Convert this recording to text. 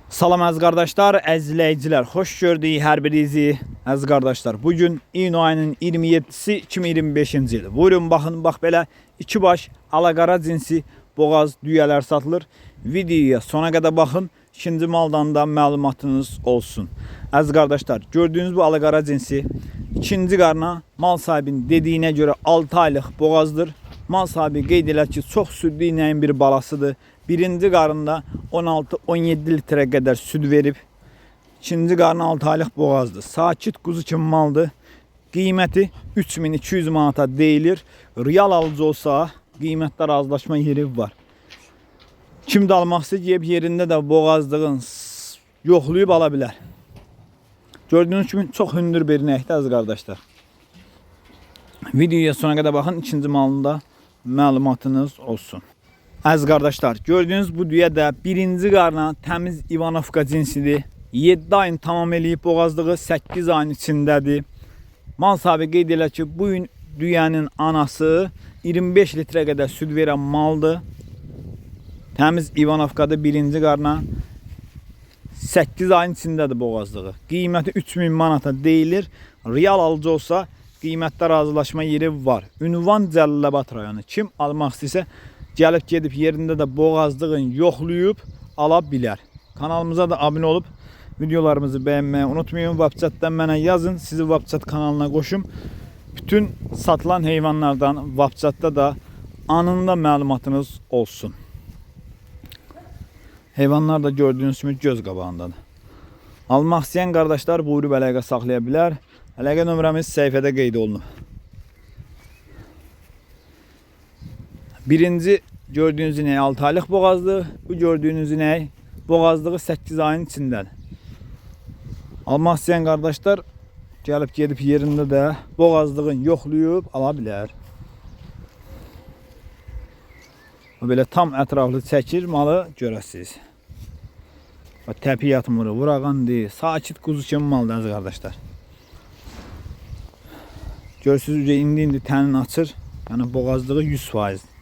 Salam əziz qardaşlar, əziz izləyicilər, xoş gördük hər birinizi. Əziz qardaşlar, bu gün iyun ayının 27-si 2025-ci il. Buyurun baxın, bax belə iki baş alaqara cinsi boğaz düyələr satılır. Videoya sona qədər baxın, ikinci maldan da məlumatınız olsun. Əziz qardaşlar, gördüyünüz bu alaqara cinsi ikinci qarna mal sahibinin dediyinə görə 6 aylıq boğazdır. Mal sahibi qeyd edir ki, çox südlü inəyin bir balasıdır. Birinci qarında 16-17 litrə qədər süd verib. İkinci qarın 6 aylıq boğazdır. Sakit quzu kimi maldır. Qiyməti 3200 manata deyilir. Real alıcı olsa qiymətdə razılaşma yeri var. Kim də almaq istəyir, yerində də boğazlığın yoxlayıb ala bilər. Gördüyünüz kimi çox hündür bir inəkdir əziz qardaşlar. Videoya sona qədər baxın, ikinci malında məlumatınız olsun. Əziz qardaşlar, gördüyünüz bu düyə də birinci qarna təmiz İvanovka cinsidir. 7 ayın tamam eləyib boğazlığı 8 ayın içindədir. Mal sahibi qeyd edir ki, bu gün düyənin anası 25 litrə qədər süd verən maldır. Təmiz İvanovkadır birinci qarna. 8 ayın içindədir boğazlığı. Qiyməti 3000 manata deyilir. Real alıcı olsa qiymətdə razılaşma yeri var. Ünvan Cəlilabad rayonu. Kim almaq istəyirsə gəlib gedib yerində də boğazlığın yoxlayıb ala bilər. Kanalımıza da abunə olub videolarımızı bəyənməyi unutmayın. WhatsApp-dan mənə yazın. Sizi WhatsApp kanalına qoşum. Bütün satılan heyvanlardan WhatsApp-da da anında məlumatınız olsun. Heyvanlar da gördüyünüz kimi göz qabağındadır. Almaq istəyən qardaşlar buyurub əlaqə saxlaya bilər. Əlaqə nömrəmiz səhifədə qeyd olunub. Birinci gördüyünüz inək 6 aylıq boğazlı, bu gördüyünüz inək boğazlığı 8 ayın içindədir. Almaq istəyən qardaşlar gəlib gedib yerində də boğazlığın yoxlayıb ala bilər. Belə tam ətraflı çəkir malı görəsiniz. Bax, təpi yatmır, vurağan deyil. Sakit quzu kimi maldır əziz qardaşlar. Görürsünüz indi indi tənin açır. Yəni boğazlığı 100%.